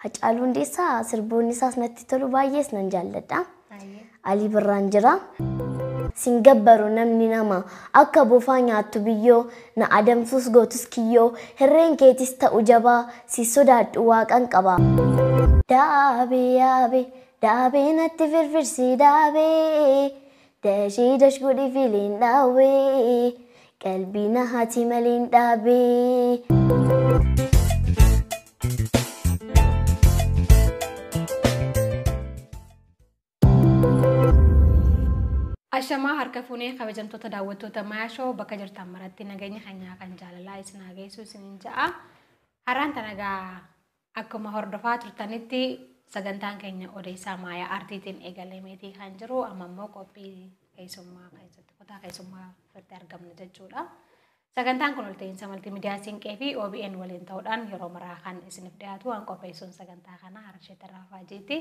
Hacaaluu Hundeessaa sirboonni isaas natti tolu baay'ees nan jaalladha. Alii Birraan jira. Sin gabbaru namni nama akka bofaa nyaattu biyyoo na adamsus gootus kiyyoo hirreen keetis ta'u jabaa si sodaadhu waaqan qaba. Daabee yaabee daabee natti firfirsi daabee dashee dash godhi filiin dhaabee qalbii na haati maliin dhaabee. Ashamaa harka fuunee kabajamtoota daawwattoota Maayashoo bakka jirtan maratti nageenya keenyaa kan jaalalaa isin haa geessu isiniin ja'a. Har'aan tana egaa akkuma hordofaa turtanitti sagantaan keenya odeessaa Maayaa Aartiitiin eegalameetii kan jiru amma immoo qophii keessummaa keessatti kutaa keessummaa irratti argamna jechuudha. Sagantaan kun walta'iinsa maltiimiidiyaa Siinqee fi OBN waliin ta'uudhaan yeroo maraa kan isiniif dhiyaatu waan qopheessuun sagantaa kana Harasheet Rafaajiiti.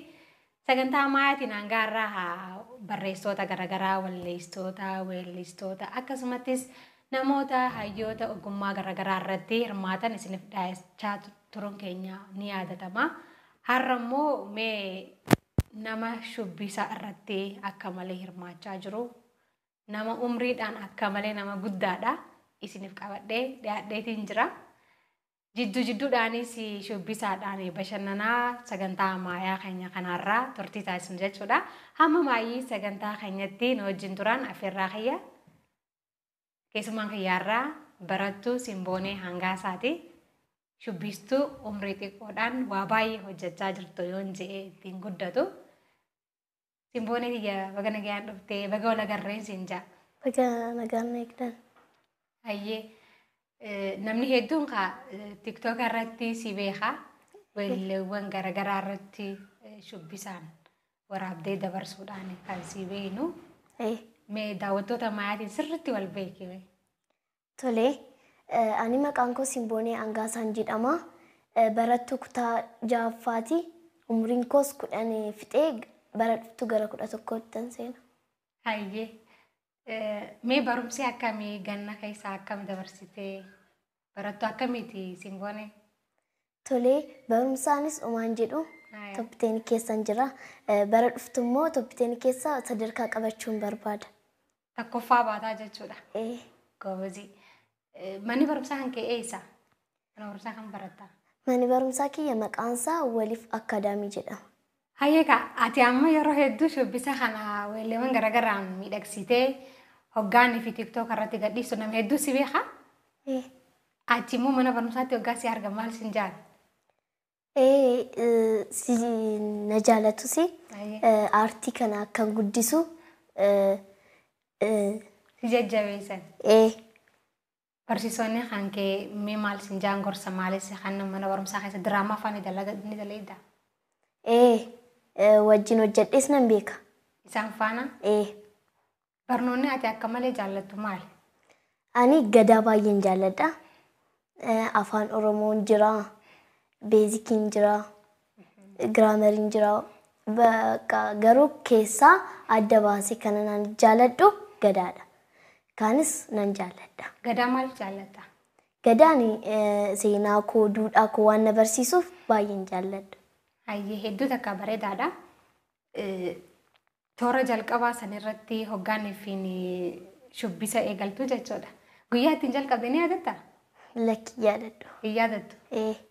Sagantaa Maayaatiin hanga har'aa barreessitoota garaagaraa, walleessitoota, weellistoota akkasumattis namoota hayyoota ogummaa garaagaraa irratti hirmaatan isiniif dhiyaachaa turuun keenya ni yaadatama. Har'a immoo mee nama shubbisa irratti akka malee hirmaachaa jiru, nama umriidhaan akka malee nama guddaadha isiniif qabadhee dhiyaadheetiin jira. Jidduu jidduudhaanis shubbisaadhaan bashannanaa sagantaa Maayaa keenya kanarraa turtii taasisnu jechuudha. Hamma maayii sagantaa keenyatti nu wajjin turan affeerraa kiyya. Keessumaan kiyyaarraa barattuu Simboonee Hangaasaati. Shubbistuu umrii xiqqoodhaan waa baay'ee hojjechaa jirtu yoon je'ee ittiin guddatu. Simboonee kiyya baga nagaan dhuftee baga wal agarreen siin ja'a. Baga nagaan eegdan. Hayyee. Namni hedduun tiktook irratti si beeka. Weelleewwan garaagaraa irratti shubbisaan waraabdee dabarsuudhaan kan si beeknu. Mee daawwattoota Maayaatiin sirriitti wal beekime. Tolee, ani maqaan koo Simboonee Hangaasaan jedhama. Barattuu kutaa ja'affaati. Umriin koos 10 fixee bara dhuftu gara 11tti seena. Hayyee. Mee barumsi akkamii ganna keessaa akkam dabarsitee barattuu akkamiiti Simboonee? Tolee, barumsaanis omaan jedhu toppiteenii keessan jira. Bara dhuftu immoo toppiteenii keessa sadarkaa qabachuun barbaada. Tokkoffaa baataa jechuudha. Goobazii. Manni barumsaa kan kee eessa? Mana barumsaa kan barattaa? Manni barumsaa kiyya maqaan isaa Waliif Akkaadaamii jedhama. Hayyeekaa ati amma yeroo hedduu shubbisa kana weelleewwan garaagaraan miidhagsitee hoggaanii fi tiktook irratti gadhiistu nama hedduu si beeka. Ati immoo mana barumsaatti hoggaa si arga maal sin jaal? Na jaalatus aartii kana akkan guddisu. Si jajjabeessan. Barsiisonni kan kee mee maal sin jaan gorsa maalis kan mana barumsaa keessa diraamaa afaan ni dalagda? Wajjin hojjedhees nan beeka. Isaan faana? Barnoonni ati akka malee jaallattu maali? Ani gadaa baay'een jaalladha. Afaan Oromoon jira, beezikiin jira, giraamariin jira. Garuu keessaa adda baasee kan nan jaalladhu gadaadha. Kaanis nan jaalladha. Gadaa maal jaallatta? Gadaan seenaa koo, duudhaa koo waan na barsiisuuf baay'een jaalladha. Hayyee hedduu takka bareedaadha. Toora jalqabaa sanirratti hoggaanii fi shubbisa eegaltuu jechuudha. Guyyaa ittiin jalqabde ni yaadattaa? Lakki yaadadhu. Hin yaadattu?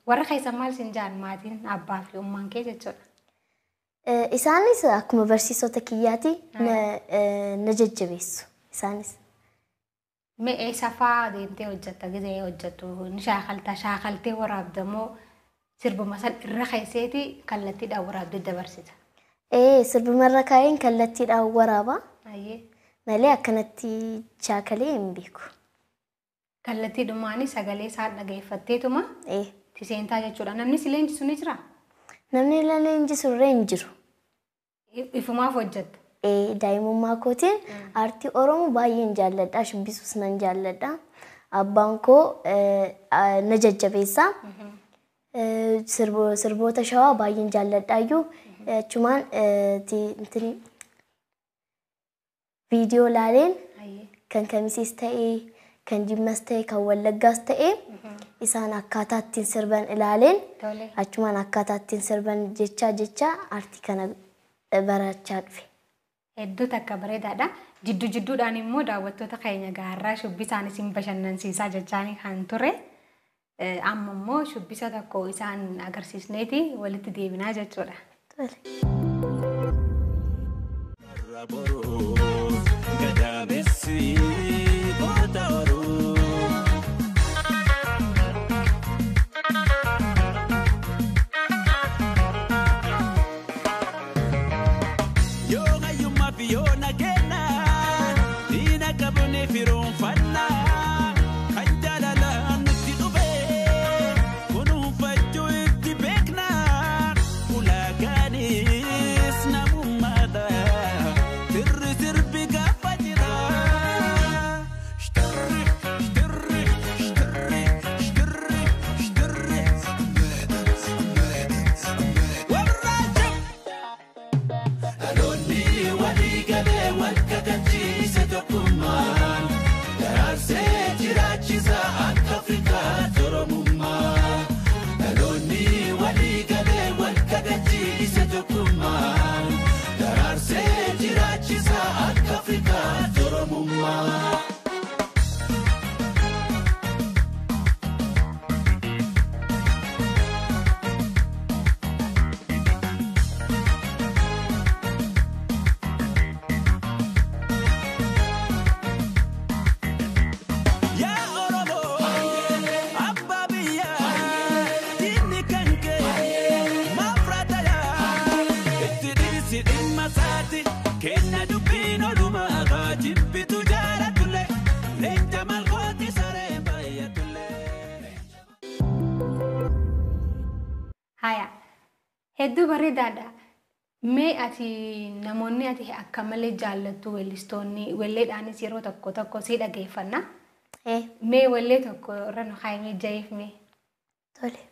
Warra keessa maal siin jaan maatiin abbaa fi ummaan kee jechuudha? Isaanis akkuma barsiisota kiyyaati na jajjabeessu isaanis. Mee eessa fa'aa deemtee hojjetta gizee hojjettu ni shaakalta shaakaltee waraabda moo sirbuma san irra keesseeti kallattiidhaan waraabdee dabarsita? Sirbuma irra kaa'een kallattiidhaan waraaba. Malee akkanatti shaakalee hin beeku. Kallattiidhumaanii sagalee isaa dhageeffatteetuma seentaa jechuudha. Namni si leenjisu ni jiraa? Namni na leenjisu illee hin jiru. Ifumaaf hojjetta? Daa'imummaa kootiin aartii Oromoo baay'een jaalladha. Shubbisuus nan jaalladha. Abbaan koo na jajjabeessa. Sirboota shawaa baay'een jaalladha iyyuu. Achumaan viidiyoo laaleen kan kamisees ta'ee Kan Jimmas ta'e kan Wallaggaas ta'e isaan akkaataa ittiin sirban ilaaleen achumaan akkaataa ittiin sirban jecha aartii kana barachaa dhufe. Hedduu takka bareedaadha. Jidduu jidduudhaan immoo daawwattoota keenya gaarraa shubbisaan isin bashannansiisaa jechaanii kan ture. Amma immoo shubbisa tokko isaan agarsiisneeti walitti deebinaa jechuudha. Hedduu bareedaadha. Mee ati namoonni ati akka malee jaallattu weellistoonni weelleedhaanis yeroo tokko tokko si dhageeffanna. Mee weellee tokko irra nu kaayimee ja'iif mee. Tole.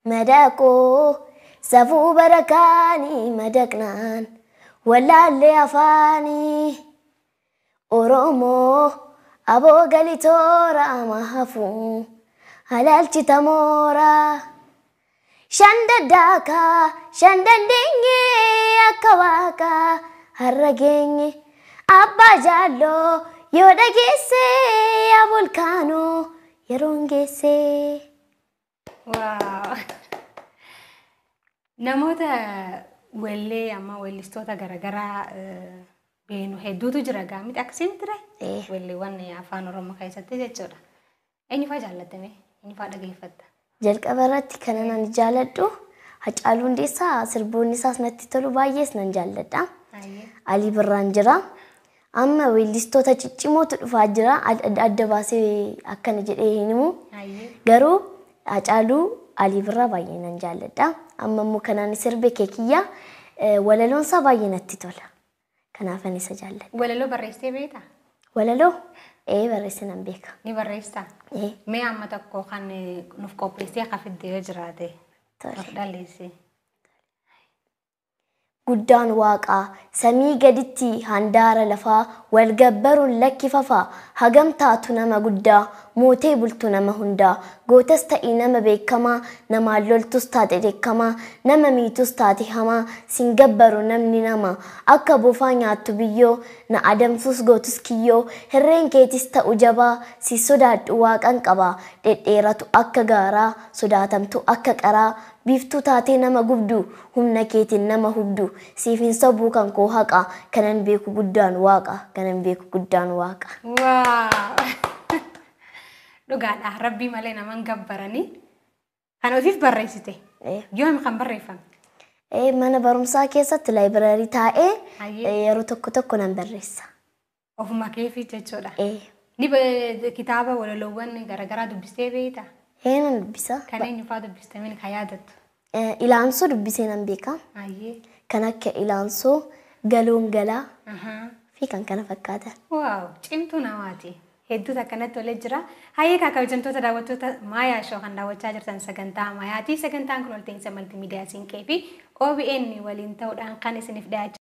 Madaqoo safuu barakaanii madaqnaan wallaallee afaanii Oromoo aboo galitoora ama hafuu halaalchita mooraa. Shandaddaaka shandandeenye akka waaqaa har'a geenye abbaa jaalloo yoo dhageesse yaa volkaanoo yeroon geesse. Namoota weellee amma weellistoota garaagaraa beenu hedduutu jira gaamiti akkasiin ture weelleewwan afaan Oromoo keessatti jechuudha. Eenyufaa jaallattame? Eenyufaa dhageeffatta? Jalqaba irratti kan ani jaalladhu Hacaaluu Hundeessaa sirboonni isaas natti tolu baay'ees nan jaalladha. Alii Birraan jira. Amma weellistoota ciccimootu dhufaa jira. Adda baasee akkana jedhee hin himu. Garuu Hacaaluu Alii Birraa baay'ee nan jaalladha. Amma immoo kanaan sirbe keekiyyaa walaloon isaa baay'ee natti tola. Kanaaf ani isa jaalladha. Walaloo barreessitee beektaa? Walaloo? Barreessee nan beeka. Ni barreessitaa? Mee amma tokko kan nuuf qopheessee akka fidde yoo jiraate. Of dhalleessi. Guddaan waaqaa samii gaditti handaara lafaa wal gabbaruun lakkifafaa hagam taatu nama guddaa mootee bultu nama hundaa gootas ta'ii nama beekamaa namaan loltus taate dheekkamaa nama miitus taate hamaa sin gabbaru namni nama akka bofaa nyaattu biyyoo na adamsus gootus kiyyoo hirreen keetis ta'u jabaa si sodaadhu waaqan qabaa dhedheeratu akka gaaraa sodaatamtu akka qaraa biiftuu taatee nama gubdu humna keetiin nama hubdu siif hin sobuu kan koo haqa kanan beeku guddaan waaqa kanan beeku guddaan waaqa. Dhugaadha rabbii malee naman gabbaranii kan ofiif barreessite. Yoom kan barreeffame? Mana barumsaa keessatti laayibraarii taa'ee yeroo tokko tokko nan barreessa. Ofuma keefii jechuudha. Ni kitaaba walaloowwan garaagaraa dubbistee beektaa? Nan dubbisa. Kan eenyufaa dubbistee kan yaadattu? Ilaansoo dubbisee nan beeka. Kan akka ilaansoo galoon galaa fi kan kana fakkaatan. Waaw cimtuu namaati. Hedduutu akkanatti tolee jira. Hayyee kabajamtoota daawwattoota Maayaa Shoo kan daawwachaa jirtan sagantaa Maayaati. Sagantaan kun walta'iinsa maltiimiidiyaa Siinqee fi OBN waliin ta'uudhaan kan isiniif dhiyaachaa